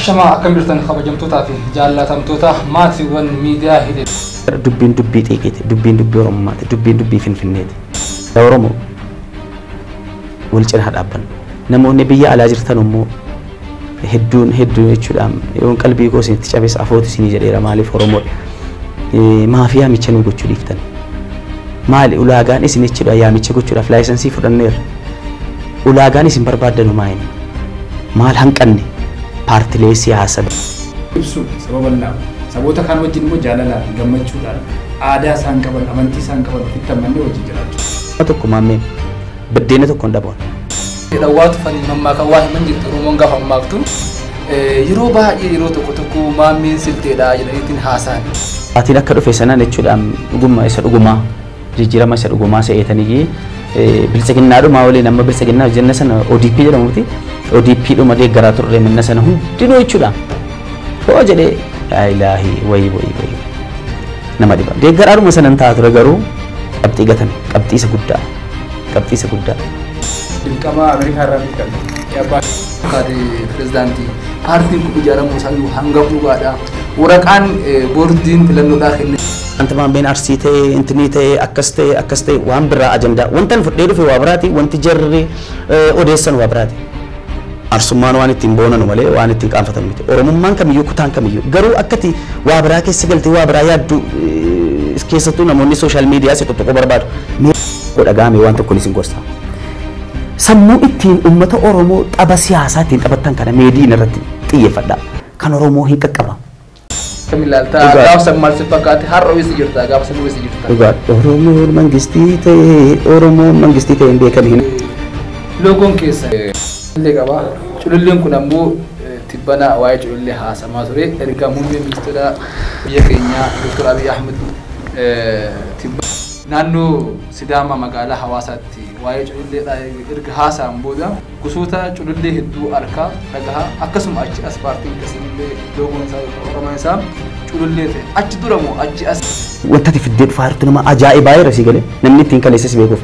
Shama akkam jirtan kabajamtootaa fi jaallatamtoota maatiiwwan miidiyaa hidhe. Dubbiin dubbii xiiqiiti, dubbiin dubbii Oromummaati, dubbiin dubbii Finfinneeti. Oromoo wal cinaa dhaabbannu. Namoonni biyya alaa jirtan immoo hedduun hedduu jechuudha. Yoon qalbii koo isinitti cabes afooti isinii jedheera maaliif Oromoodha. Maaf yaamicha nu gochuu dhiiftan? Maali ulaagaan isin jechuudha yaamicha gochuudhaaf laayisensii fudhanneerra. Ulaagaan isin barbaaddanu maali? Maal hanqanne? Paartilee siyaasaa. Ibsu saba bal'aa saboota kaan wajjin immoo jaalalaan gammachuudhaan aadaa isaan qaban amantii isaan qaban ofitti ammannee wajjin jiraachuu. Tokko maammeen buddeena tokko hin dhaboon. Dhawwaa tufanii mammaakan waa himan jirtu Oromoon gaafa mammaaktu yeroo baay'ee yeroo tokko tokko maammeen silteedha jedhaniitiin haasa'an. Maatiin akka dhufe sanaan jechuudha dhuguma isa dhugumaa jijjiirama isa dhugumaa se'eetanii biltsiginnaadhuma waliin amma biltsiginnaa jenna sana ODP jedhamuuti ODP dhuma deeggaraa turre minna sana hundinuu jechuudha. Hoo jedhee laa ilaahi wayi wayi wayi nama dhiba. Deeggaraadhuma sanan ta'a ture garuu qabxii gatame qabxii isa guddaa qabxii isa guddaa. Dirqama Ameerikaa irraa beekame. Abbaa Kaate pirezidaantii paartiin kun ijaaramuu isaa hanga dhugaadha. Waraqaan boordiin filannoodhaa kenne. Wanta maammeen arsii ta'e intinii ta'e akkas ta'e akkas ta'e waan biraa ajandaa wanta fudhee dhufe waa biraati wanti jarri odeessan waa biraati. Arsummaan waan ittiin boonanu malee waan ittiin qaanfatamu miti. Oromummaan kamiyyuu kutaan kamiyyuu garuu akkati waa biraa keessa galtee waa biraa yaaddu keessattuu namoonni sooshaal miidiyaa si tokko barbaadu. Mee dhagaame waan tokkoon isin gorsa. Sammuu ittiin uummata Oromoo tapha siyaasaa ittiin taphattan kana meediin irratti xiyyeeffadha. Kan Oromoo hin qaqqaba. Kam ilaaltaa gaafa san maal si fakkaate har'a weessi jirta gaafa san weessi jirta. Dhugaa Oromoon mangistii ta'e Oromoon mangistii ta'e hin beekame. Loogoon keessa illee qaba. Cululleen kun ammoo tibbana waa'ee culullee haasamaa ture. Erga muummee ministeera biyya keenyaa Dr. Abiy Ahmed naannoo Sidaama magaalaa Hawaasaatti waa'ee cululleedha erga haasa'an booda gosoota culullee hedduu harkaa dhagahaa akkasuma achi as paartiin keessanillee loogoon isaa yookaan oromoon isaa culullee ta'e achi dura moo achi as. Wanta ati fiddee dhufaa jirtu nama ajaa'ibaa jira si galee namni ittiin kaleessa si beekuuf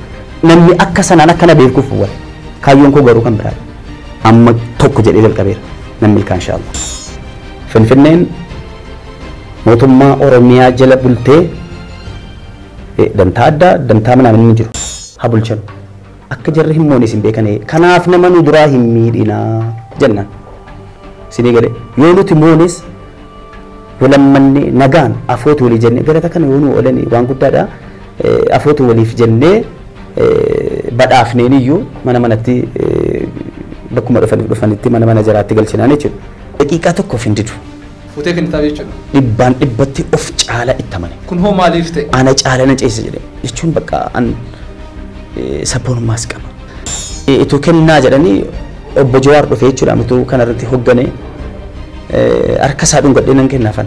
namni akka sanaan akkana beekuuf wal kaayyoon koo garuu kan biraadha. Amma tokko jedhee jalqabeera namni milkaan inshaallah. Finfinneen mootummaa Oromiyaa jala bultee dantaa addaa dantaa manaa inni jiru haa bulchan akka jarri hin moone isin beekane kanaaf nama nu duraa hin miidhinaa jennaan. Isinii galee yoo nuti moones walammanne nagaan afootu walii jennee galata kana yoo nu oolan waan guddaadha afootu waliif jennee badhaafneen iyyuu mana manatti bakkuma dhufanitti mana mana jaraatti galchinaan jechuudha. Daqiiqaa tokkoof hin didu. Fuutee kennitaaf jechuudha. Dhibbaan dhibbatti of caala itti amane. Kun hoo maaliif ta'e? Ana caala na ceesisa jedhee jechuun bakka an sabboonummaas qaba. Ituu kennaa jedhanii obbo Jawaar dhufee jechuudha utuu kanarratti hoggane harka isaa dhungadhee nan kennaafan.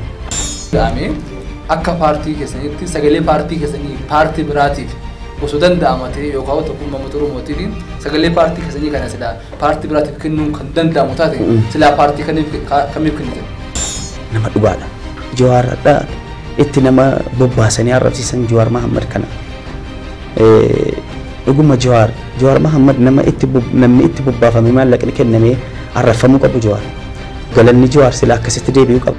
Akka paartii keessanitti sagalee paartii keessanii paartii biraatiif osoo danda'ama ta'e yookaan tokkummaa uummata Oromootiin sagalee paartii keessanii kana silaa paartii biraatiif kennuun kan danda'amu taate silaa paartii kamiif kennite? Nama dhugaadha. Jawaar hadha itti nama bobbaasanii arrabsiisan Jawaar Mahammad kana. Dhuguma Jawaar Mahammad nama itti namni itti bobbaafamee maallaqni kennamee arrabfamuu qabu Jawaar. Galanni Jawaar silaa akkasitti deebi'uu qaba.